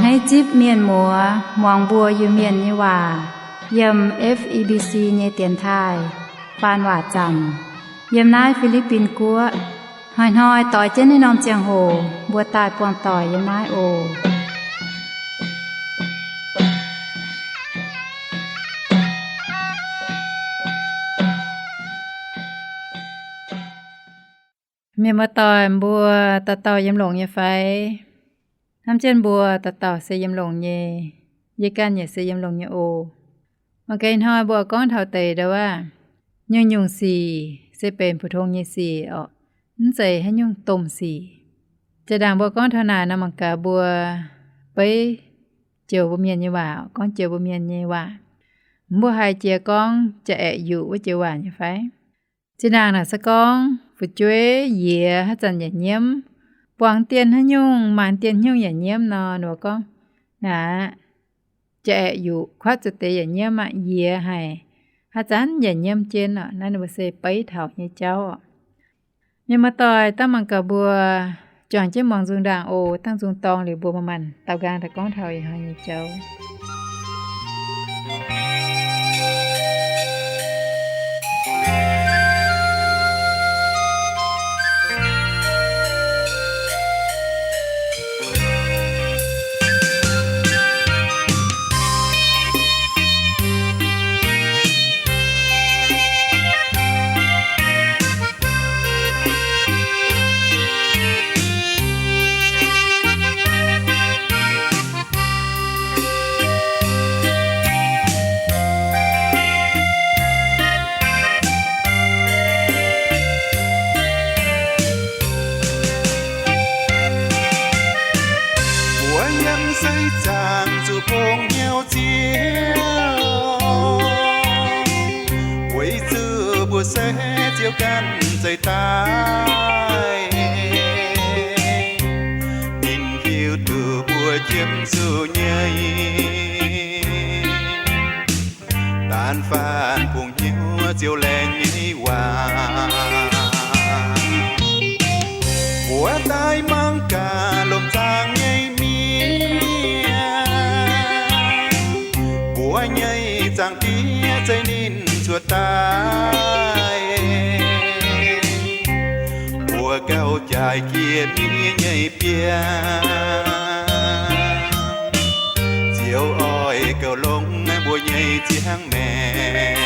Naaiv zipv mienh muoz muangx mbuo Iu-Mienh nyei waac yiem F E B C nyei dienx taaih faan waac zanc yiem naaiv Fi^li^bin Guoqv. Hnoi-hnoi doix jienv naaiv norm ziangh hoc mbuo daaih buangh doic yiem naaiv oc. Mienh muoz-doic mbuo dauh dauh yiem longx nyei fai? Hnamv jienv mbuo dauh dauh se yiem longx nyei. Yie ganh yaac se yiem longx nyei oc. Mangc gaax ih hnoi mbuo gorngv taux deix ndau wuov, nyungc-nyungc sic se benx 普通 nyei sic orqc, mv zeiz haaix nyungc domh sic. Zinh ndaangc mbuo gorngv taux naaic nor, mangc gaax mbuo beiv joux mbuo Mienh nyei waac, gorngv joux mbuo Mienh nyei waac. Mbuo haiz jiex gorngv jaa-aeqv yuqc wuov joux waac nyei fai? Zinh ndaangc naaic se gorngv fu'jueiv yiex haaix zanc yaac nyiemv, buangh dien haaix nyungc, maanc dien haaix nyungc yaac nyiemv nor, ninh gorngv, naaic, jaa-aeqv yuqc, kuatv zuqc deix yaac nyiemv aqv, yiex haic, haaix zanc yaac nyiemv jienv orqc. Naaiv ninh mbuo se beiv taux nyei jauv orqc. Mienh muoz-doic, dangh mangc gaax mbuo juangc jienv muangx nzung ndaangc oc. Dangh nzung dorng liuz mbuo maaih maanc daaux nqaang daaih gorngv taux ih hnoi nyei jauv. Mbuo yiem seix zaangc zuqc bung hnyouv Ziouv, weic zuqc mbuo se Ziouv ganh zeix daaih. Ninh hiuv duqv mbuo qiemx zuqc nyei. Daan-faanh bung hnyouv Ziouv laengz nyei waac. Mbuo daaih mangc gaax lomh nzaangc nyei mienh. Mbuo nyei Zaangc Diex zeix ninh cuotv daaih. Mbuo gauh jaaix jiex miev nyei biaa. Ziouv oix gauh longc mbuo nyei ziangh maengc.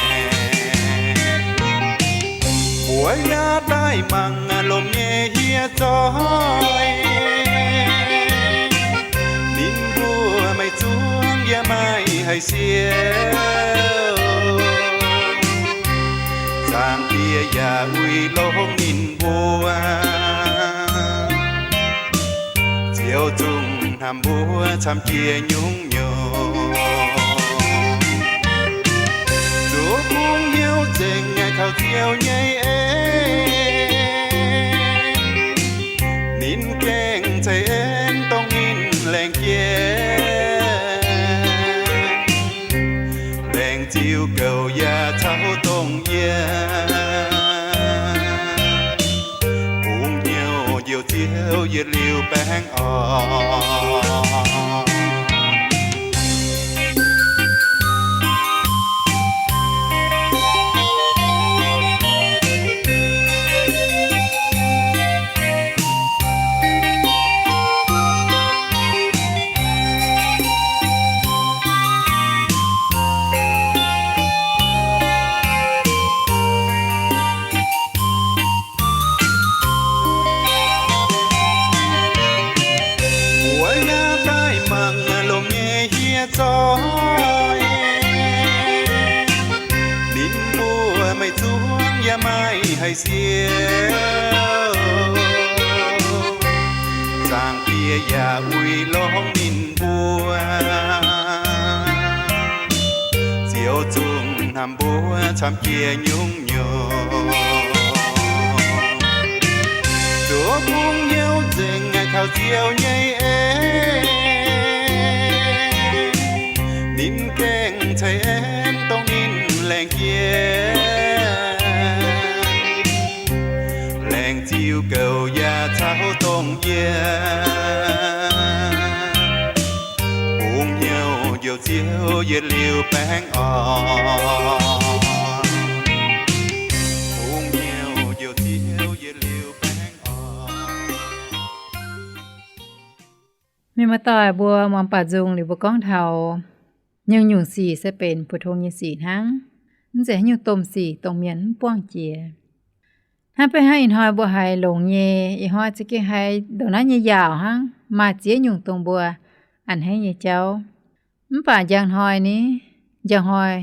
Mbuo yaac daaih mangc lomh nyei hieh zoih. Ninh mbuo maiv zuangx yaac maiv haih siou. Zaangc Diex yaac uix longc ninh mbuo. Ziouv zungv hnamv mbuo camv jiex nyungc-nyungc. Zuov kungx hnyouv nzengc kaux Ziouv nyei en. Ninh gengh ceix en dongh ninh laengz jiex. Laengz ziux gouv yaac caux dongh yie. Bungx hnyouv njoux Ziouv yietc liuz baengh orn. Mbuo yaac daaih mangc lomh nyei hieh zoih. Ninh mbuo maiv zuangx yaac maiv haih siou. Zaangc Diex yaac uix longc ninh mbuo. Ziouv zungv hnamv mbuo camv jiex nyungc-nyungc. Zuov kungx hnyouv nzengc kaux Ziouv nyei en. Ninh gengh ceix en dongh ninh laengz jiex. Laengz ziux gouv yaac caux dongh yie. Ziouv yietc liuz baengh orn. Kungx hnyouv njoux Ziouv yietc liuz baengh orn. Mienh muoz-doic mbuo muangx baac nzung liuz mbuo gorngv taux nyungc-nyungc sic se benx 普通 nyei sic hnangv, mv zeiz haaix nyungc domh sic dongh mienh mv buangh jiex. Hnangv beiv hnangv ih hnoi mbuo haiz longx nyei, ih hnoi za'gengh haiz ndongc naaiv nyei yaauc hnangv, maaih ziex nyungc dongh mbuo a'hneiv nyei jauv. Mv baac njang hnoi ni, njang hnoi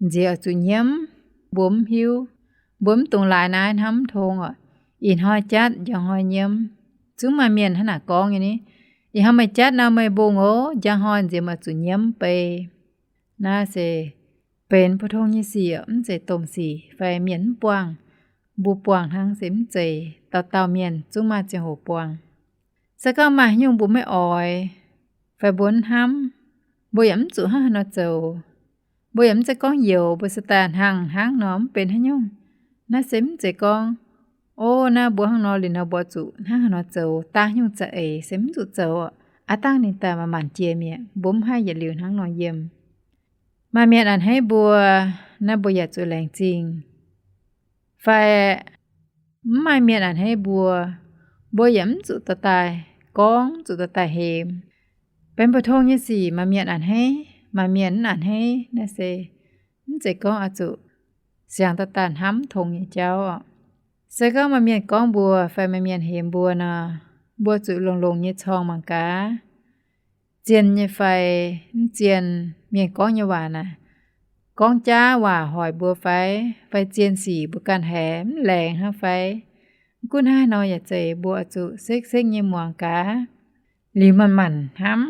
nziex oix zuqc nyiemv, mbuo mv hiuv, mbuo mv dungx laaix naaiv hnamv mv tong oc. Ih hnoi jatv njang hnoi nyiemv, zungv maaih mienh hnangv naaic gorngv nyei ni, ih hnoi meih jatv nor meih mbungh oc, njang hnoi nziex meih zuqc nyiemv bei. Naaiv se benx 普通 nyei sic, mv zeiz domh sic fai mienh mv buangh. Mbuo buangh hnangv se mv zeiz, dauh dauh mienh zungv maaih ziangh hoc buangh. Se gorngv maaih haaix nyungc mbuo maiv oix, fai mbuo mv hnamv, mbuo yaac mv zuqc hnangv haaix nor zoux. Mbuo yaac mv zeiz gorngv youx mbuo se daaih hnangv hnangv nor mv benx haaix nyungc. Naaiv se mv zeiz gorngv, o, naaiv mbuo hnangv nor liuz nor mbuo zuqc hnangv haaix nor zoux, daaih nyungc za'eix se mv zuqc zoux. Aav dangh ninh daaih manc-manc jiex mi'aqv, mbuo mv haih yietc liuz hnangv nor yiem. Maaih mienh a'hneiv mbuo, naaiv mbuo yaac zuqc laengz zingh. Fai mv maaih mienh a'hneiv mbuo, mbuo yaac mv zuqc dorh daaih gorngv, mv zuqc dorh daaih hemx. Benx 普通 nyei sic, maaih mienh a'hneiv, maaih mienh mv a'hneiv, naaiv se mv zeiz gorngv oix zuqc siang dorh daaih hnamv mv tong nyei jauv oc. Se gorngv maaih mienh gorngv mbuo fai maaih mienh hemx mbuo nor, mbuo zuqc longx-longx nyei corng mangc gaax, zien nyei fai mv zien. Mienh gorngv nyei waac naaic, gorngv jaav waac hoic mbuo fai, fai zien sic mbuo ganh haiz mv laengz hnangv fai. Mv gunv hnangv haaix nor yaac zeiz, mbuo oix zuqc sekv-sekv nyei muangx gaax, liuz manc-manc hnamv.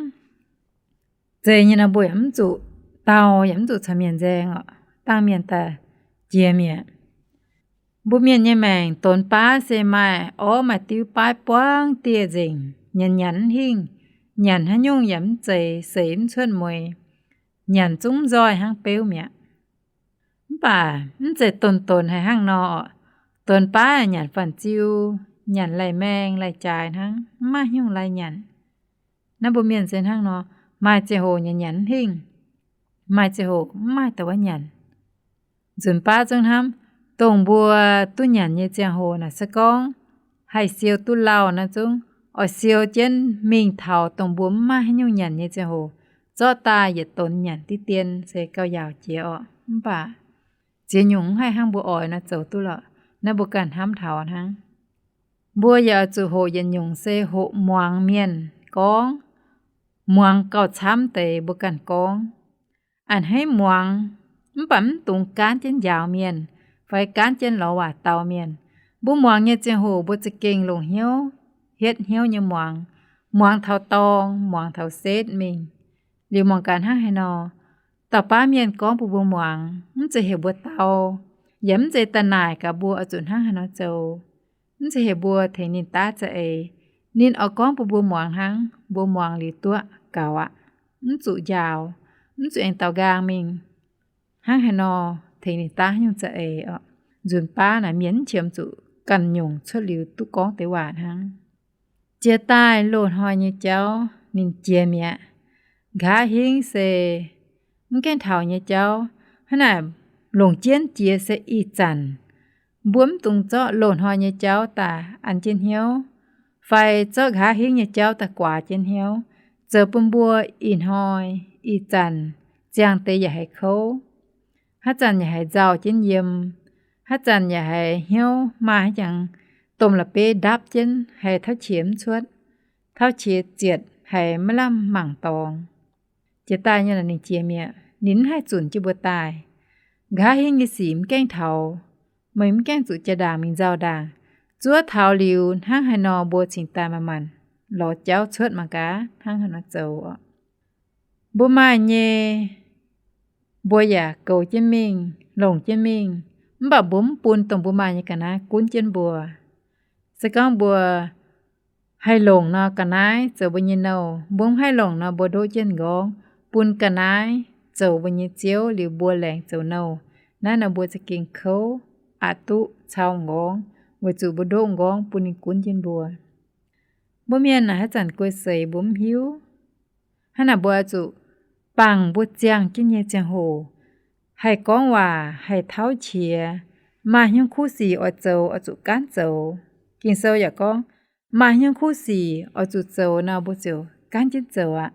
Zeiz nyei nor mbuo yaac mv zuqc dau, yaac mv zuqc caux mienh nzaeng oc. Dangh mienh daaih jiex mi'aqv. Mbuo mienh nyei maengc donx baav se maaih orv maaih diuv baav buangv dieh nzengc, nyanc nyanc mv hingh, nyanc haaix nyungc yaac mv zeiz, seix mv cuotv mueix, nyanc zungv mv nzoih hnangv beuv mi'aqv. Mv baac mv zeiz donx-donx haiz hnangv nor oc. Donx baav nyanc fanh ziu, nyanc lai-maeng lai-jaaix hnangv, mv maaih haaix nyungc lai nyanc. Naaiv mbuo mienh se hnangv nor, maaih ziangh hoc nyanc nyanc mv hingh, maaih ziangh hoc mv maaih da'wuov nyanc. Nzunc baav zungv hnamv, dongh mbuo duqv nyanc nyei ziangh hoc naaic se gorngv haih siou duqv lauh nor zungv oix siou jienv mingh taux dongh mbuo mv maaih haaix nyungc nyanc nyei ziangh hoc, zorqv daaih yietc donx nyanc diqv dien se gauh yaauc jiex oc. Mv baac ziex nyungc mv haih hnangv mbuo oix nor zoux duqv lorqc. Naaiv mbuo ganh hnamv taux hnangv. Mbuo yaac oix zuqc hoqc yietc nyungc se hoqc muangx mienh gorngv, muangx gauh camv deix mbuo ganh gorngv. A'hneiv muangx, mv baac mv dungx gaanv jienv njaaux mienh, fai gaanv jienv lorz waac dau mienh. Mbuo muangx nyei ziangh hoc mbuo za'gengh longc hnyouv, hietv hnyouv nyei muangx, muangx taux dorng, muangx taux setv mingh. Liuz mangc gaax hnangv haaix nor, dauh baav mienh gorngv bun mbuo muangx, mv zeiz heuc mbuo dau, yaac mv zeiz daaih naaic gaax mbuo oix zuqc hnangv haaix nor zoux. Mv zeiz heuc mbuo tengx ninh daav za'eix. Ninh oix gorngv bun mbuo muangx hnangv, mbuo muangx liuz duqv gaux aqv. Mv zuqc njaaux, mv zuqc aengx daaux nqaang mingh hnangv haaix nor tengx ninh daav nyungc za'eix oc. Nzunc baav naaic mienh mv qiemx zuqc ganh nyungc cuotv liuz duqv gorngv deix waac hnangv. Jiex daaih loz-hnoi nyei jauv ninh jiex mi'aqv. Nqa'haav hingv se mv gaengh taux nyei jauv. Hnangv naaic, longc jienv jiex se ih zanc. Mbuo mv dungx zorqv loz-hnoi nyei jauv daaih an jienv hnyouv, fai zorqv nqa'haav hingv nyei jauv daaih guaax jienv hnyouv, zoux bun mbuo ih hnoi, ih zanc, ziangh deix yaac haiz kouv, haaix zanc yaac haiz nzauh jienv yiem, haaix zanc yaac haiz hnyouv maaih haaix jangx domh la'bieiv ndapv jienv, haiz tauv qiex mv cuotv, tauv qiex zietc, haiz maiv lamh mangc dorngx. Jiex daaih nyei naaic ninh jiex mi'aqv, ninh mv haih zunc jienv mbuo daaih. Nqa'haav hingv nyei sic mv gaengh taux, meih mv gaengh zuqc jaa-ndaangc mingh nzauh ndaangc. Zuov taux liuz hnangv haaix nor mbuo cingx daaih manc-manc lorz jauv cuotv mangc gaax hnangv haaix nor zoux oc. Mbuo maaih nyei, mbuo yaac goux jienv mingh, longc jienv mingh, mv baac mbuo mv bun dongh mbuo maaih nyei ga'naaiv gunv jienv mbuo. Se gorngv mbuo haih longc nor, ga'naaiv zoux mbuo nyei nouh. Mbuo mv haih longc nor, mbuo ndoqv jienv m'nqorngv, bun ga'naaiv zoux mbuo nyei ziouv liuz mbuo laengz zoux nouh. Naaiv nor mbuo za'gengh kouv, aqc duqv cau m'nqorngv, weic zuqc mbuo ndoqv m'nqorngv bun ninh gunv jienv mbuo. Mbuo mienh naaic haaix zanc guei seix mbuo mv hiuv. Hnangv naaic mbuo oix zuqc bangc mbuo ziangh jienv nyei ziangh hoc, haih gorngv waac, haih tauv qiex, maaih hnyouv kuv sic oix zoux oix zuqc gaanv zoux. Ging-Sou yaac gorngv, maaih hnyouv kuv sic oix zuqc zoux nor, mbuo ziouc gaanv jienv zoux aqv.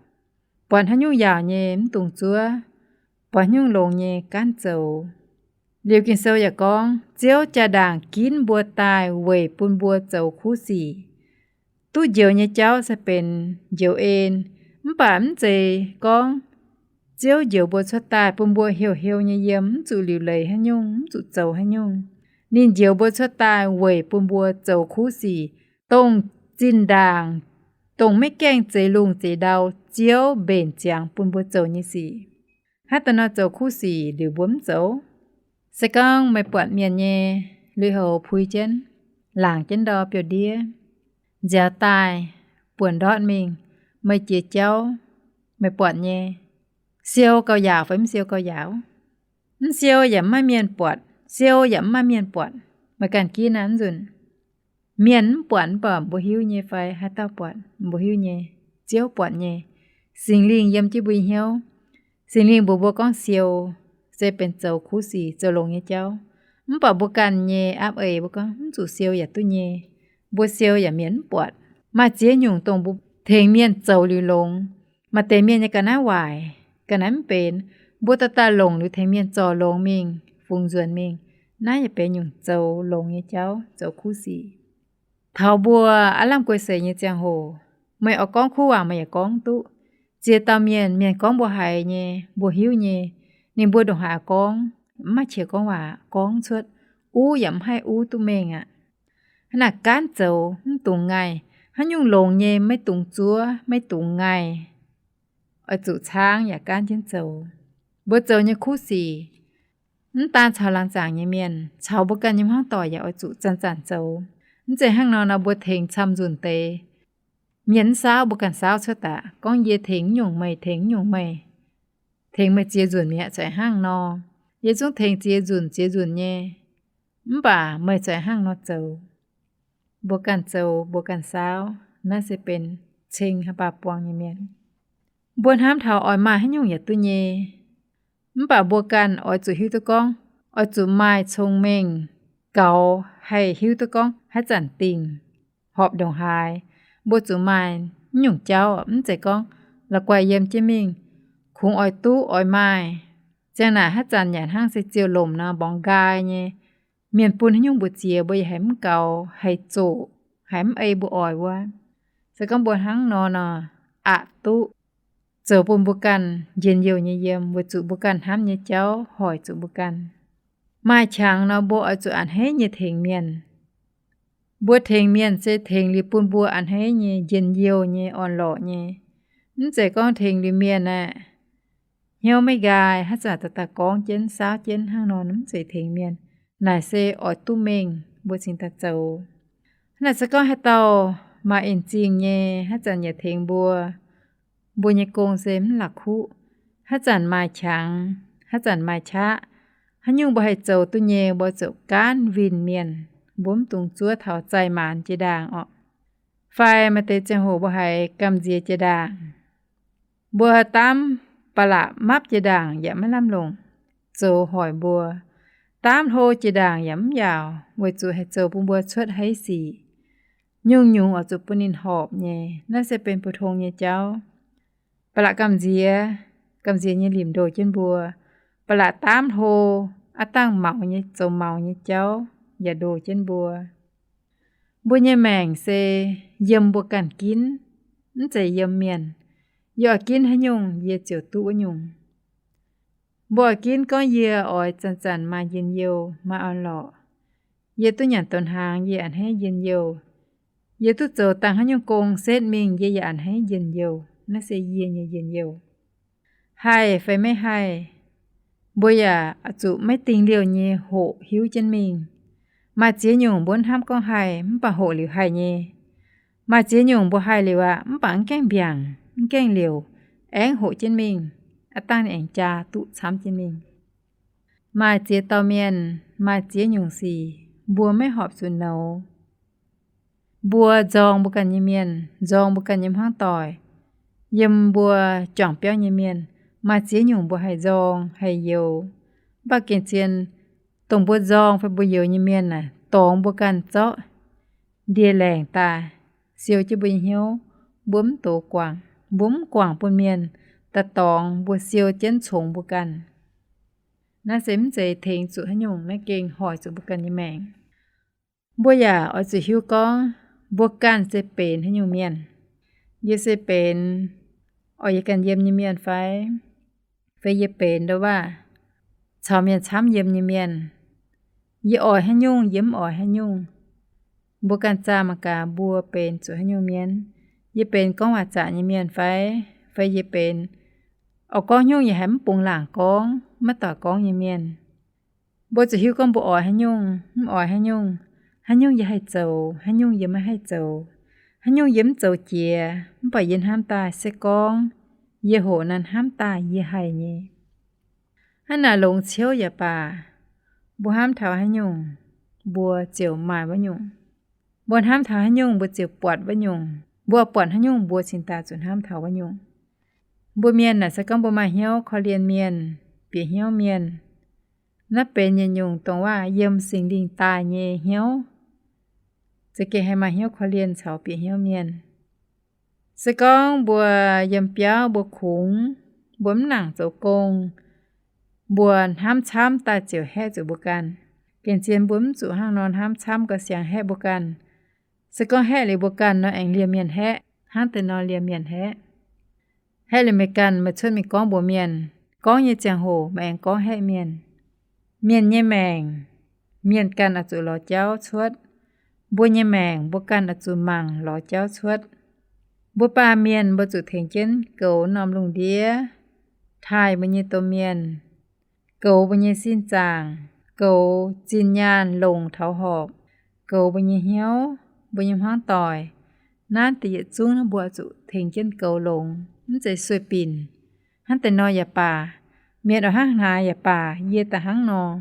Buatc haaix nyungc yaauc nyei mv dungx zuov, buatc haaix nyungc longx nyei gaanv zoux. Liuz Ging-Sou yaac gorngv, Ziouv jaa-ndaangc ginv mbuo daaih weic bun mbuo zoux kuv sic. Duqv njoux nyei jauv se benx njoux en, mv baac mv zeiz gorngv Ziouv njoux mbuo cuotv daaih bun mbuo heuc-heuc nyei yiem, mv zuqc liuc leiz haaix nyungc, mv zuqc zoux haaix nyungc. Ninh njoux mbuo cuotv daaih weic bun mbuo zoux kuv sic, dongh zinh ndaangc, dongh maiv gaengh zeix lungh zeix ndau Ziouv mbenc ziangx bun mbuo zoux nyei sic. Hnangv da'nor zoux kuv sic liuz mbuo mv zoux. Se gorngv meih buatc mienh nyei lui-houx puix jienv, laangc jienv ndau biouv-ndiev, nziaaux daaih, buonc ndortv mingh, meih jiex jauv, meih buatc nyei, siou gauh yaauc fai mv siou gauh yaauc? Mv siou yaac mv maaih mienh buatc, siou yaac mv maaih mienh buatc. Meih ganh ginv aqv, mv nzunc. Mienh mv buatc mv baac mbuo hiuv nyei fai haaix dauh buatc? Mbuo hiuv nyei. Ziouv buatc nyei. Singx Lingh yiem jienv mbuo nyei hnyouv. Singx Lingh mbuox mbuo gorngv siou se benx zoux kuv sic, zoux longx nyei jauv. Mv baac mbuo ganh nyei aapv eix mbuo gorngv mv zuqc siou yaac duqv nyei. Mbuo siou yaac mienh mv buatc. Maaih ziex nyungc dongh mbuo tengx mienh zoux liuz longx. Maaih deix mienh nyei ga'naaiv waaic, ga'naaiv mv benx. Mbuo daaih daaih longc liuz tengx mienh zorc longx mingh, fungx nzuonx mingh. Naaiv yaac benx nyungc zoux longx nyei jauv, zoux kuv sic. Taux mbuo aav lamh guei seix nyei ziangh hoc, meih oix gorngv kuv waac meih yaac gorngv duqv. Ziex dauh mienh, mienh gorngv mbuo haiz nyei, mbuo hiuv nyei, ninh mbuo ndongc haaix gorngv, mv maaih qiex gorngv waac gorngv cuotv, uv yaac mv haih uv duqv mengh aqv. Hnangv naaic gaanv zoux mv dungx ngaih. Haaix nyungc longx nyei maiv dungx zuov, maiv dungx ngaih. Oix zuqc caangv yaac gaanv jienv zoux. Mbuo zoux nyei kuv sic, mv daan caux laangz zaangc nyei mienh, caux mbuo ganh nyei hmuangv doic yaac oix zuqc zanc-zanc zoux. Mv zeiz hnangv nor nor mbuo tengx camv nzunc deix. Mienh mv saauv, mbuo ganh saauv cuotv daaih gorngv yie tengx nyungc, meih tengx nyungc, meih tengx meih ziex nzunc mi'aqv, corc hnangv nor. Yie zungv tengx ziex nzunc ziex nzunc nyei, mv baac meih corc hnangv nor zoux. Mbuo ganh zoux mbuo ganh saauv, naaiv se benx ceng haaix baac buangh nyei mienh. Mbuo hnamv taux oix maaih haaix nyungc yaac duqv nyei. Mv baac mbuo ganh oix zuqc hiuv duqv gorngv, oix zuqc maaih cong-mengh gaux haih hiuv duqv gorngv haaix zanc dingc, horpc ndongc haaix. Mbuo zuqc maaih nyungc jauv, mv zeiz gorngv la'guaih yiem jienv mingh, kungx oix duqv oix maaih. Ziang naaic haaix zanc yaac hnangv se ziouc lomc nor mborngx nqaai nyei. Mienh bun haaix nyungc mbu'ziex mbuo yaac haiz mv gaux, haiz zoqc, haiz mv ei mbuo oix wuov. Se gorngv mbuo hnangv nor nor, aqc duqv zoux bun mbuo ganh njien-youh nyei yiem, weic zuqc mbuo ganh hnamv nyei jauv hoic zuqc mbuo ganh. Maaih qangx nor mbuo oix zuqc a'hneiv nyei tengx mienh. Mbuo tengx mienh se tengx liuz bun mbuo a'hneiv nyei, njien-youh nyei, orn-lorqc nyei. Mv zeiz gorngv tengx liuz mienh aeqv, hnyouv maiv nqaai, haaix zanc daaih daaih gorngv jienv, saauv jienv hnangv nor, mv zeiz tengx mienh. Naaic se oix duqv mengh mbuo cingx daaih zoux. Hnangv naaic se gorngv haaix dauh maaih en zingh nyei, haaix zanc yaac tengx mbuo, mbuo nyei gong se mv la'kuqv. Haaix zanc maaih qangx, haaix zanc maaih qaqv, haaix nyungc mbuo haih zoux duqv nyei, mbuo zoux gaanv winh mienh. Mbuo mv dungx zuov taux zaih maanz jiex ndaangc orqc, fai maaih deix ziangh hoc mbuo haiz gamh nziex jiex ndaangc. Mbuo daamv ba'laqc mapv jiex ndaangc yaac maiv lamh longc, zoux hoic mbuo. Daamv hlo jiex ndaangc yaac mv yaauc, weic zuqc haih zoux bun mbuo cuotv haiv sic. Nyungc-nyungc oix zuqc bun ninh horpc nyei. Naaiv se benx bu tong nyei jauv. Ba'laqc gamh nziex, gamh nziex nyei limc ndoh jienv mbuo. Ba'laqc daamv hlo, aav dangh maux nyei, zoux maux nyei jauv yaac ndoh jienv mbuo. Mbuo nyei maengc se yiem mbuo ganh ginv, mv zeiz yiem mienh. Yie oix ginv haaix nyungc, yie ziouc duqv wuov nyungc. Mbuo oix ginv gorngv yie oix zanc-zanc maaih njien-youh, maaih orn-lorqc. Yie duqv nyanc douz hnaangx, yie a'hneiv njien-youh. Yie duqv zoux dangh haaix nyungc gong setv mingh, yie yaac a'hneiv njien-youh. Naaiv se yie nyei njien-youh. Haih fai maiv haih, mbuo yaac zuqc maiv dingh liouh nyei hoqc hiuv jienv mingh. Maaih ziex nyungc mbuo hnamv gorngv haih, mv baac hoqc liuz haih nyei. Maaih ziex nyungc mbuo haih liuz aqv, mv baac mv gaengh mbiaangc, mv gaengh liouc, aengx hoqc jienv mingh, aav dangh ninh aengx jaa duqv camv jienv mingh. Maaih ziex dauh mienh, maaih ziex nyungc sic mbuo maiv horpc zuqc nouz. Mbuo nzorng mbuo ganh nyei mienh, nzorng mbuo ganh nyei hmuangv doic, yiem mbuo juangc biauv nyei mienh, Maaih ziex nyungc mbuo haih nzorng haih youx, mv baac gengh zien dongh mbuo nzorng fai mbuo youx nyei mienh naaic dorngx mbuo ganh zorqv ndie-laengc daaih siou jienv mbuo nyei hnyouv. Mbuo mv dox guangc, mbuo mv guangc bun mienh daaih dorngx mbuo, siou jienv congx mbuo ganh. Naaiv se mv zeiz tengx zuqc haaix nyungc, naaiv gengh hoic zuqc mbuo ganh nyei maengc. Mbuo yaac oix zuqc hiuv gorngv mbuo ganh se benx haaix nyungc mienh. Yie se benx oix yie ganh yiem nyei mienh fai, fai yie benx ndo waac caux mienh camv yiem nyei mienh. Yie oix haaix nyungc, yie mv oix haaix nyungc. Mbuo ganh zaah mangc gaax mbuo benx zuqc haaix nyungc mienh. Yie benx gorngv waac zaqc nyei mienh fai, fai yie benx oix gorngv haaix nyungc yaac haiz mv bungx laangc gorngv, maiv doic gorngv nyei mienh. Mbuo zuqc hiuv gorngv mbuo oix haaix nyungc, mv oix haaix nyungc. Haaix nyungc yie haih zoux, haaix nyungc yie maiv haih zoux. Haaix nyungc yie mv zoux jiex, mv baac yie hnamv daaih se gorngv yie hoqc naaiv hnamv daaih yie haih nyei. Hnangv naaic longx ciouv yaac baac, mbuo hnamv taux haaix nyungc, mbuo ziouc maaih wuov nyungc. Mbuo hnamv taux haaix nyungc, mbuo ziouc buatc wuov nyungc. Mbuo buatc haaix nyungc, mbuo cingx daaih zuqc hnamv taux wuov nyungc. Mbuo mienh naaic se gorngv mbuo maaih hnyouv korv-lienh mienh, bieqc hnyouv mienh, naaiv benx yietc nyungc dongh waac yiem Singx Lingh daaih nyei hnyouv. Za'gengh haih maaih hnyouv korv-lienh caux bieqc hnyouv mienh. Se gorngv mbuo yiem biauv mbuo kungx, mbuo mv nangc zoux gong, mbuo hnamv camv daaih ziouc haeqv zuqc mbuo ganh. Gengh zien mbuo mv zuqc hnangv nor hnamv camv gauh siang haeqv mbuo ganh. Se gorngv haeqv liuz mbuo ganh nor aengx liemh mienh haeqv, hnangv deix nor liemh mienh haeqv. Haeqv liuz meih ganh, meih cuotv mingh gorngv mbuox mienh, gorngv nyei ziangh hoc meih aengx gorngv haeqv mienh. Mienh nyei maengc, mienh ganh oix zuqc lorz jauv cuotv. Mbuo nyei maengc mbuo ganh oix zuqc mangc lorz jauv cuotv. Mbuo baamh mienh mbuo zuqc tengx jienv goux norm lungh ndiev, taaih mbuo nyei domh mienh, goux mbuo nyei sin zaangc, goux zinh nyaanh longc taux horpc, goux mbuo nyei hnyouv, mbuo nyei hmuangv doic. Naaiv deix yietc zungv mbuo zuqc tengx jienv goux longx, mv zeiz sueih binc. Hnangv deix nor yaac baac, mienh oix hnangv haaix yaac baac, yie daaih hnangv nor.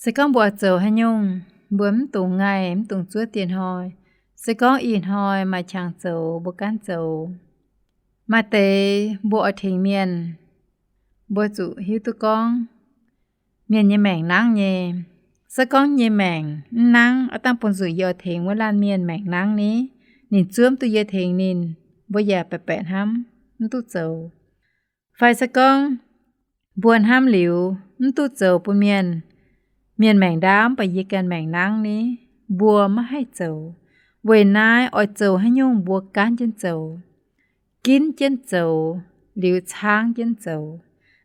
Se gorngv mbuo oix zoux haaix nyungc, mbuo mv dungx ngaih, mv dungx zuov dieh hnoi. Se gorngv ih hnoi maaih qangx zoux, mbuo gaanv zoux. Maaih deix mbuo oix tengx mienh, mbuo zuqc hiuv duqv gorngv mienh nyei maengc nangv nyei. Se gorngv nyei maengc mv nangv, aav dangh bun zuqc yie oix tengx wuov laanh mienh maengc nangv ni, ninh zuov mv duqv yie tengx ninh, mbuo yaac baeqc baeqc hnamv, mv duqv zoux. Fai se gorngv mbuo hnamv liuz mv duqv zoux bun mienh, mienh maengc ndaauv mv baac yie ganh maengc nangv ni, mbuo maiv haih zoux. Weic naaiv oix zoux haaix nyungc mbuo gaanv jienv zoux, ginv jienv zoux, liuz caangv jienv zoux.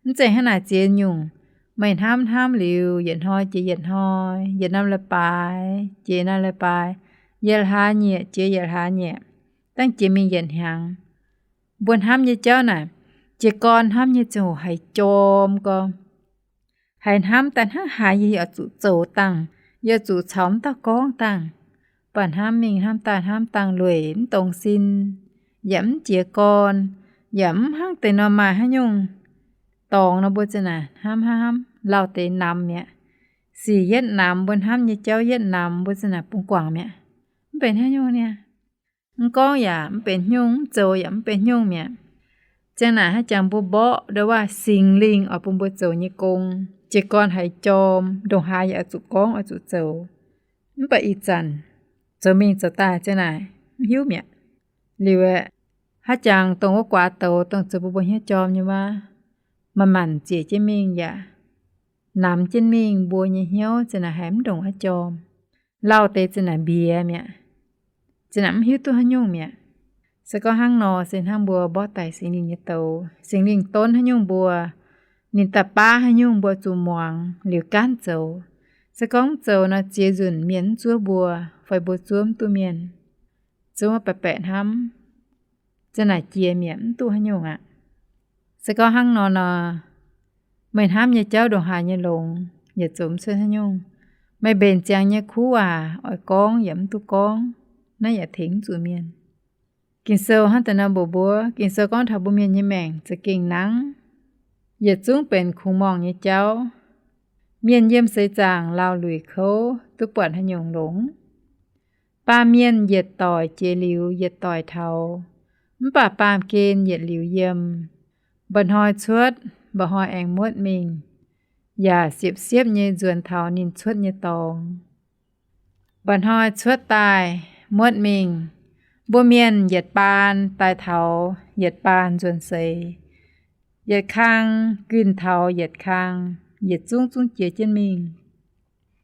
Mv zeiz hnangv naaic ziex nyungc, meih hnamv hnamv liuz yietc hnoi jiex yietc hnoi, yietc norm leiz-baaix jiex norm leiz-baaix, yietc hlaax nyieqc jiex yietc hlaax nyieqc, dangh jiex mingh yietc hnyangx. Mbuo hnamv nyei jauv naaic, jiez gorn hnamv nyei ziangh hoc haiz jorm gorx. Haiz hnamv daaih hnangv haaix yie oix zuqc zoux dangh, yie oix zuqc caux wuov dauh gorngv dangh. Mv baac hnamv mingh hnamv daaih hnamv dangh lueic mv dongz sin, yaac mv jiez gorn, yaac mv hnangv deix nor maaih haaix nyungc dorngx nor mbuo ziouc naaic hnamv hnamv hnamv lauh deix namx mi'aqv. Sic yietv namx, mbuo hnamv nyei jauv yietv namx, mbuo ziouc naaic bungx guangc mi'aqv. Mv benx haaix nyungc niaa. Mv gorngv yaac mv benx haaix nyungc, mv zoux yaac mv benx haaix nyungc mi'aqv. Ziang naaic hnangv jangx mbuo mborqv ndo waac Singx Lingh oix bun mbuo zoux nyei gong, jiez gorn haiz jorm, ndongc haaix yaac oix zuqc gorngv oix zuqc zoux. Mv baac ih zanc zoux mingh zoux daaih ziang naaic mv hiuv mi'aqv. Liuz aeqv, hnangv jangx dongh wuov guaax douz dongh zoux bun mbuo hnyouv jorm nyei waac, manc-manc ziec jienv mingh yaac namx jienv mingh mbuo nyei hnyouv ziang naaic haiz mv ndongc haaix jorm. Lauh deix ziang naaic mbiex mi'aqv. Ziang naaic mv hiuv duqv haaix nyungc mi'aqv. Se gorngv hnangv nor se hnangv mbuo mborqv daic Singx Lingh nyei douz. Singx Lingh donv haaix nyungc mbuo, ninh daaih baav haaix nyungc mbuo zuqc muangx liuz gaanv zoux. Se gorngv mv zoux nor ziex nzunc mienh mv zuov mbuo, fai mbuo zuov mv duqv mienh, zuov baeqc baeqc hnamv, ziang naaic jiex mi'aqv, mv duqv haaix nyungc aqv. Se gorngv hnangv nor nor, meih hnamv nyei jauv ndongc haaix nyei longx yaac zoux mv cuotv haaix nyungc. Meih mbenc ziangx nyei kuv waac oix gorngv yaac mv duqv gorngv, naaiv yaac tengx mv zuqc mienh. Ging-Sou hnangv deix nor mbuox mbuo, Ging-Sou gorngv taux mbuo mienh nyei maengc za'gengh nangv, yietc zungv benx kungx morngh nyei jauv. Mienh yiem seix zaangc laauh luic kouv duqv buatc haaix nyungc longx. Baamh mienh yietc doic jiex liuz yietc doic taux, mv baac baamh gen yietc liuz yiem. Mba'hnoi cuotv, mba'hnoi aengx muotv mingh, yaac siepv-siepv nyei nzuonx taux ninh cuotv nyei dorngx. Mba'hnoi cuotv daaih muotv mingh, mbuo mienh yietc baan daaih taux yietc baan nzuonx seix, yietc kang ginh taux yietc kang, yietc zungv zungv jiex jienv mingh.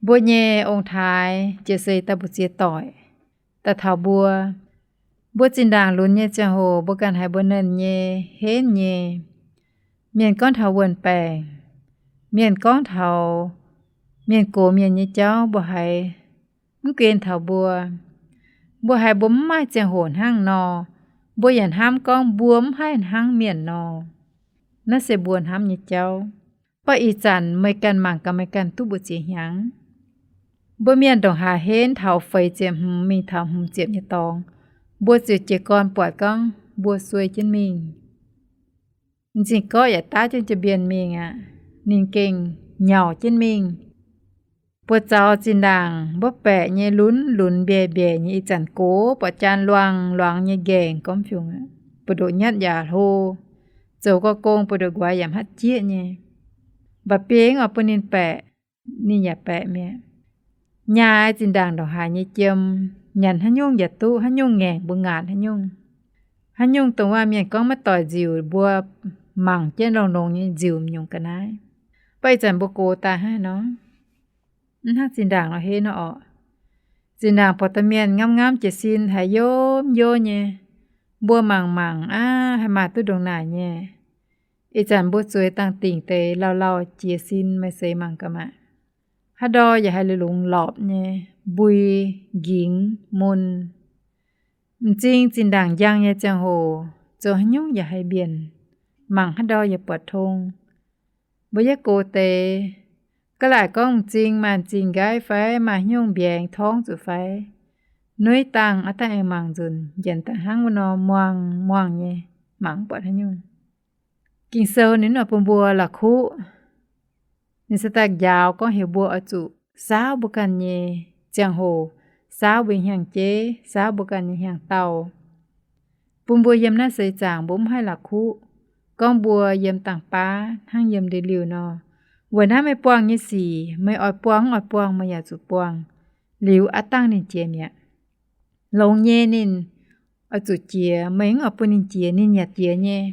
Mbuo nyei ong-taaix jiex seix daaih mbu'ziex doic daaih taux mbuo. Mbuo zinh ndaangc lunx nyei ziangh hoc mbuo ganh haiz mbuo nernh nyei, henv nyei. Mienh gorngv taux wuon-baengc, mienh gorngv taux mienh gox mienh nyei jauv mbuo haiz mv gen taux mbuo. Mbuo haiz mbuo mv maaih ziangh hoc hnangv nor, mbuo yaac hnamv gorngv mbuo mv haih hnangv mienh nor. Naaiv se mbuo hnamv nyei jauv. Baac ih zanc meih ganh mangc gaax meih ganh duqv mbu'ziex hnyangx. Mbuo mienh ndongc haaix henv taux feix ziepc hmz mingh taux hmz ziepc nyei dorngx, mbuo ziouc jiez gorn buatc gorngv mbuo sueih jienv mingh. M'zing gorqv yaac daav jienv jaa-mbienx mingh aqv. Ninh gengh nyauc jienv mingh. Buoz-zaux zinh ndaangc mbuo baeqc nyei lunx lunx mbiaeqc mbiaeqc nyei, ih zanc gox buatc jaan luangh luangx nyei nqaengc gormx fiungc aqv. Buoz-ndoqv nyatv yaac hlo, zoux gau gong buoz-ndoqv nquaix yaac mv hatv jieqv nyei. Mba'biei oix bun ninh baeqc, ninh yaac baeqc mi'aqv. Nyaai zinh ndaangc ndongc haaix nyei jiem, nyanc haaix nyungc yaac duqv, haaix nyungc ngaengc mbuo ngaatc haaix nyungc. Haaix nyungc dongh waac mienh gorngv maiv doic nziuc mbuo mangc jienv longx-longx nyei nziuc m'nyungc ga'naaiv. Baac ih zanc mbuo gox daaih hnangv nor, mv hnangv zinh ndaangc nor henv nor orqc. Zinh ndaangc buatc domh mienh ngamv ngamv jiez sin haiz yomv yomv nyei. Mbuo mangc mangc aqv, haih maaih duqv ndongc naaic nyei. Ih zanc mbuo zueiz dangh dingc deix lauh lauh jiez sin, meih seix mangc gaax maah. Haaix ndau yaac haiz longx lorpc nyei, mbui, nqingx, mun. M'zing zinh ndaangc njang nyei ziangh hoc zoux haaix nyungc yaac haiz mbienc, mangc haaix ndau yaac buatc tong. Mbuo yietv gox deix, ga'laaic gorngv m'zing maaih m'zing nqaiv fai maaih haaix nyungc mbiaengx torngv zuqc fai, nuiv dangh aav dangh aengx mangc nzunc, njanc daaih hnangv wuov nor muangh muangh nyei, mangc mv buatc haaix nyungc. Ging-Sou ninh mv oix bun mbuo la'kuqv. Ninh se daaih njaaux gorngv heuc mbuo oix zuqc saauv mbuo ganh nyei ziangh hoc, saauv mbuo nyei hnyangx-jeiv, saauv mbuo ganh nyei hnyangx-daauh, bun mbuo yiem naaiv seix zaangc mbuo mv haih la'kuqv gorngv mbuo yiem dangh baav hnangv yiem ndeic-liuh nor. Weic naaiv meih buangh nyei sic, meih oix buangh mv oix buangh, meih yaac zuqc buangh. Liuz aav dangh ninh jiex mi'aqv. Longx nyei ninh oix zuqc jiex, meih mv oix bun ninh jiex, ninh yaac jiex nyei.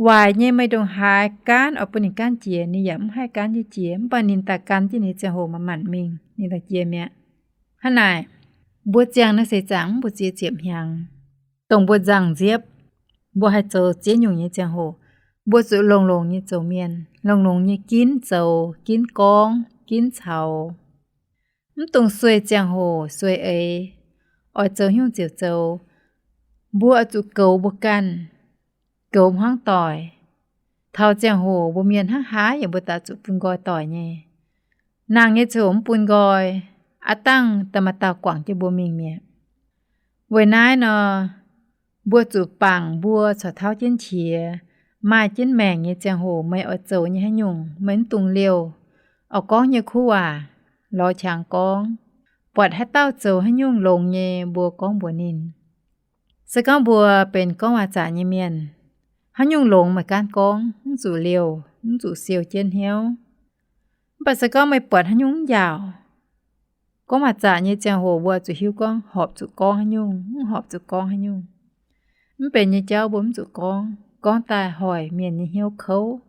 Waaic nyei meih ndongc haaix gaanv oix bun ninh gaanv jiex, ninh yaac mv haih gaanv jienv jiex, mv baac ninh daaih gan jienv ninh nyei ziangh hoc manc-manc mingh, ninh daaih jiex mi'aqv. Hnangv naaic, mbuo ziangh naaiv seix zaangc mv mbu'ziex ziepc hnyangx, dongh mbuo nzangc nziepv, mbuo haih zoux ziex nyungc nyei ziangh hoc, mbuo zuqc longx-longx nyei zoux mienh, longx-longx nyei ginv zoux, ginv gorngv, ginv caux. Mv dungx sueih ziangh hoc sueih eix, oix zoux hnyouv ziouc zoux. Mbuo oix zuqc goux mbuo ganh, goux hmuangv doic. Taux ziangh hoc mbuo mienh hnangv haaix yaac mbuo daaih zuqc bun nqoi doic nyei. Nangh nyei ziangh hoc mv bun nqoi, aav dangh da'maaih dauh guangc jienv mbuo mingh mi'aqv. Weic naaiv nor, mbuo zuqc bangc mbuo corc tauv jienv qiex, maaih jienv maengc nyei ziangh hoc meih oix zoux nyei haaix nyungc meih mv dungx liouh. Oix gorngv nyei kuv waac, lorz qangx gorngv. Buatc haaix dauh zoux haaix nyungc longx nyei mbuo gorngv mbuox ninh. Se gorngv mbuo benx gorngv waac-zaqc nyei mienh, haaix nyungc longx meih gaanv gorngv, mv zuqc liouh, mv zuqc siou jienv hnyouv. Mv baac se gorngv meih buatc haaix nyungc mv njaaux, gorngv waac-zaqc nyei ziangh hoc mbuo zuqc hiuv gorngv horpc zuqc gorngv haaix nyungc, mv horpc zuqc gorngv haaix nyungc. Mv benx nyei jauv mbuo mv zuqc gorngv. Gorngv daaih hoic mienh nyei hnyouv kouv.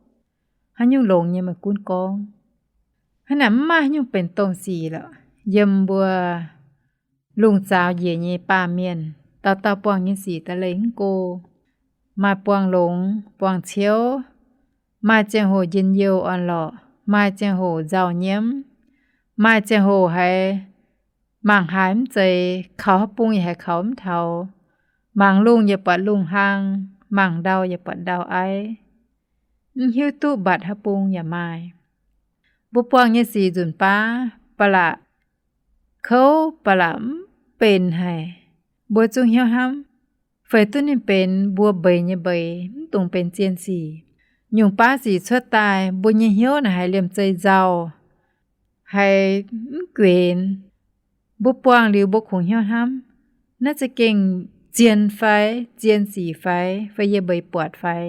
Haaix nyungc longx nyei meih gunv gorngv. Hnangv naaic mv maaih haaix nyungc benx domh sic lorqc. Yiem mbuo lungh zaaux njiec nyei baamh mienh, dauh dauh buangh nyei sic da'leih mv go. Maaih buangh longx buangh ciouv, maaih ziangh hoc njien-youh orn-lorqc, maaih ziangh hoc nzauh nyiemv, maaih ziangh hoc haiz mangc haaix mv zeiz, kaux haaix bung yaac haiz kaux mv taux, mangc lungh yaac buatc lungh hlang, mangc ndau yaac buatc ndau aiv. Mv hiuv duqv mbatc haaix bung yaac maaih. Mbuo buangh nyei sic nzunc baav ba'laqc kouv, ba'laqc mv benx haic. Mbuo zungv hnyouv hnamv, feix duqv ninh benx mbuo mbeix nyei mbeix, mv dungx benx zien sic. Nyungc baav sic cuotv daaih, mbuo nyei hnyouv naaic haiz liemh zeih nzauh, haiz mv guenx. Mbuo buangh liuz mbuo kungx hnyouv hnamv, naaiv za'gengh zien fai, zien sic fai, fai yie mbeix buatc fai.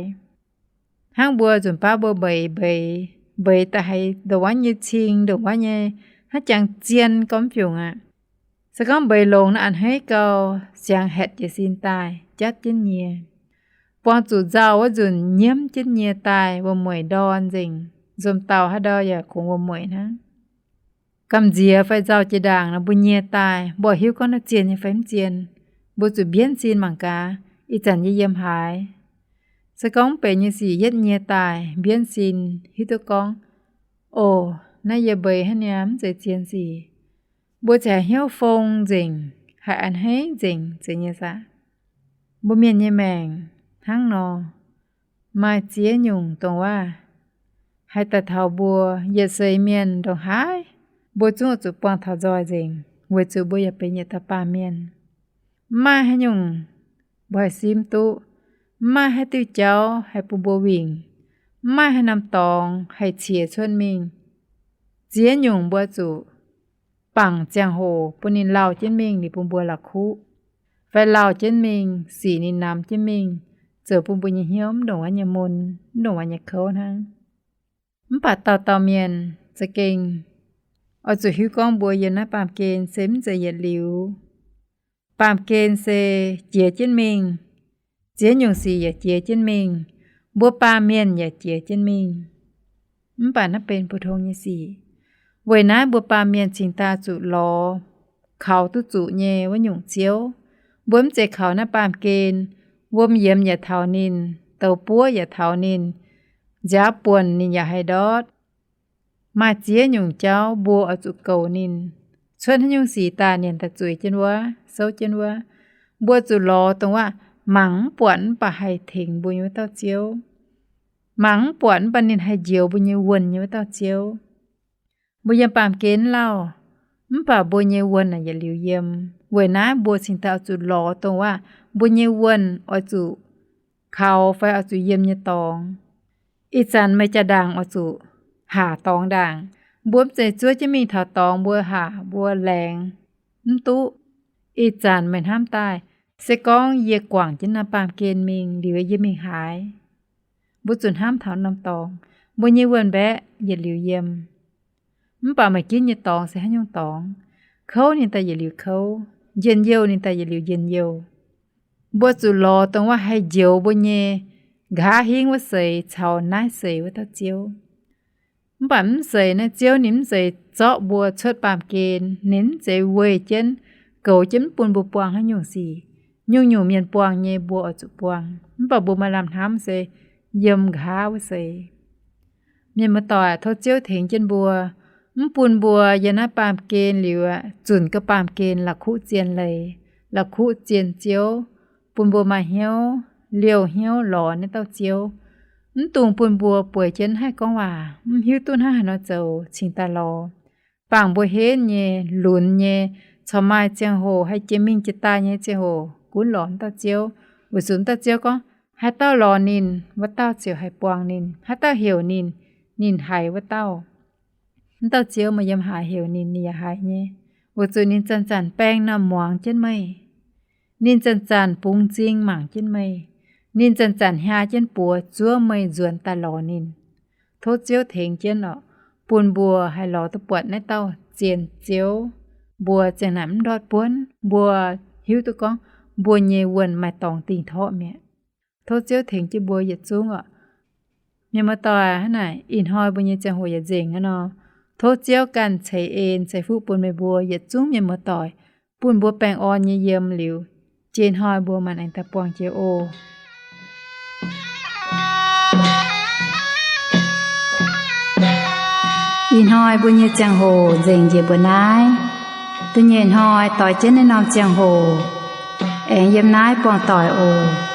Hnangv mbuo nzunc baav mbuo mbeix, mbeix, mbeix daaih haiz ndongc wuov nyei cing, ndongc wuov nyei, hnangv jangx zien gormx fiungc aqv. Se gorngv mbeix longx naaiv a'hneiv gau, siangx haetc jiez sin daaih jatv jienv nyie. Buangh zuqc nzauh wuov nzunc nyiemv jienv nyie daaih wuom-mueic ndorn nzengc. Nzomc dauh haaix ndau yaac kungx wuom-mueic hnangv. Gamh nziex fai nzauh jiex ndaangc nor mbuo nyie daaih, mbuo hiuv gorngv naaiv zien nyei fai mv zien. Mbuo zuqc mbienv sin mangc gaax, ih zanc yie yiem haaix. Se gorngv mv benx nyei sic yietv nyie daaih mbienv sin, hiuv duqv gorngv, oc, naaiv yie mbeix hnangv niaa, mv zeiz zien sic. Mbuo ziouc haiz hnyouv fong nzengc, haiz a'hneiv nzengc, zeiz nyei saah? Mbuo mienh nyei maengc hnangv nor, maaih ziex nyungc dongh waac haih daaih taux mbuo. Yietc seix mienh ndongc haaix, mbuo zungv zuqc buangh taux nzoih nzengc, weic zuqc mbuo yaac benx yietc dauh baamh mienh. Mv maaih haaix nyungc mbuo haih simv duqv. Mv maaih haaix diuh jauv haih bun mbuo wingc. Mv maaih haaix norm dorngx haih ciex cuotv mingh. Ziex nyungc mbuo zuqc bangc ziangh hoc bun ninh lauh jienv mingh liuz bun mbuo la'kuqv, fai lauh jienv mingh sic ninh namx jienv mingh, zoux bun mbuo nyei hnyouv mv ndongc wuov nyei mun, mv ndongc wuov nyei kouv hnangv. Mv baac dauh dauh mienh za'gengh oix zuqc hiuv gorngv mbuo yiem naaiv baamh gen se mv zeiz yietc liuz. Baamh gen se jiex jienv mingh. Ziex nyungc sic yaac jiex jienv mingh. Mbuo baamh mienh yaac jiex jienv mingh. Mv baac naaiv benx mbu'ndongx nyei sic. Weic naaiv mbuo baamh mienh cingx daaih zuqc lorz kaux duqv zuqc nyei wuov nyungc ziouv. Mbuo mv zeiz kaux naaiv baamh gen. Wuom yiemx yaac taux ninh, douz buov yaac taux ninh, nziaaux buonc ninh yaac haih ndortv. Maaih ziex nyungc jauv mbuo oix zuqc goux ninh. Cuotv haaix nyungc sic daaih ninh daaih zueiz jienv wuov, souv jienv wuov. Mbuo zuqc lorz dongh waac mangc mv buatc mv baac haih tengx mbuo nyei wuov dauh ziouv. Mangc mv buatc mv baac ninh haih njoux mbuo nyei wuonh nyei wuov dauh ziouv. Mbuo yiem baamh gen lauh, mv baac mbuo nyei wuonh naaic yietc liuz yiem. Weic naaiv mbuo cingx daaih oix zuqc lorz dongh waac mbuo nyei wuonh oix zuqc kaux fai oix zuqc yiem nyei dorngx. Ih zanc meih jaa-ndaangc oix zuqc haac dorngx ndaangc. Mbuo mv zeiz zuov jienv mingh taux dorngx mbuo haac mbuo laengz mv duqv. Ih zanc meih hnamv daaih, se gorngv yie guangc jienv naaiv baamh gen mingh liuz yie mingh haaix? Mbuo zuqc hnamv taux norm dorngx. Mbuo nyei wuonh mbaeqv yietc liuz yiem. Mv baac meih ginv nyei dorngx se haaix nyungc dorngx? Kouv ninh daaih yietc liuz kouv, njien-youh ninh daaih yietc liuz njien-youh. Mbuo zuqc lorz dongh waac haih njoux mbuo nyei nqa'haav hingv wuov seix caux naaiv seix wuov dauh ziouv. Mv baac mv zeiz naaiv ziouv ninh mv zeiz zorqv mbuo cuotv baamh gen, ninh mv zeiz weih jienv, goux jienv mv bun mbuo buangh haaix nyungc sic. Nyungc-nyungc mienh buangh nyei mbuo oix zuqc buangh, mv baac mbuo maaih lamh hnamv se yiem nqa'haav wuov seix. Mienh muoz-doic, tov ziouv tengx jienv mbuo, mv bun mbuo yiem naaiv baamh gen liuz aqv, zunc gau baamh gen la'kuqv zien leiz, la'kuqv zien ziouv, bun mbuo maaih hnyouv, liouh hnyouv lorz naaiv dauh ziouv. Mv dungx bun mbuo bueix jienv haih gorngv waac, mv hiuv duqv hnangv haaix nor zoux cingx daaih lorz. Bangc mbuo henv nyei, lunx nyei, corc maaih ziangh hoc haih jiex mingh jiex daaih nyei ziangh hoc gunv lorz naaiv dauh ziouv. Weic zuqc naaiv dauh ziouv gorngv haaix dauh lorz ninh, wuov dauh ziouc haih buangh ninh. Haaix dauh heuc ninh, ninh haiz wuov dauh. Naaiv dauh ziouv meih yiem haaix heuc ninh, ninh yaac haiz nyei. Weic zuqc ninh zanc-zanc baeng norm muangx jienv meih. Ninh zanc-zanc bungx m'zing mangc jienv meih. Ninh zanc-zanc hiaa jienv buoz zuov meih nzuonx daaih lorz ninh. Tov ziouv tengx jienv oc, bun mbuo haih lorz duqv buatc naaiv dauh zien ziouv. Mbuo ziang naaic mv ndortv buonv, mbuo hiuv duqv gorngv mbuo nyei wuonh maaih dorngx dingh torqv mi'aqv. Tov ziouv tengx jienv mbuo yietc zungv oc. Mienh muoz-doic, hnangv naaic ih hnoi mbuo nyei ziangh hoc yaac nzengc aqv nor. Tov ziouv ganh ceix en ceix fuqv bun meih mbuo yietc zungv mienh muoz-doic, bun mbuo baengh orn nyei yiem liuz, jiex hnoi mbuo maanc aengx daaih buangh jiex oc. Ih hnoi mbuo nyei ziangh hoc nzengc njiec mbuo naaiv. Da'nyeic hnoi doix jienv naaiv norm ziangh hoc aengx yiem naaiv buangh doic oc.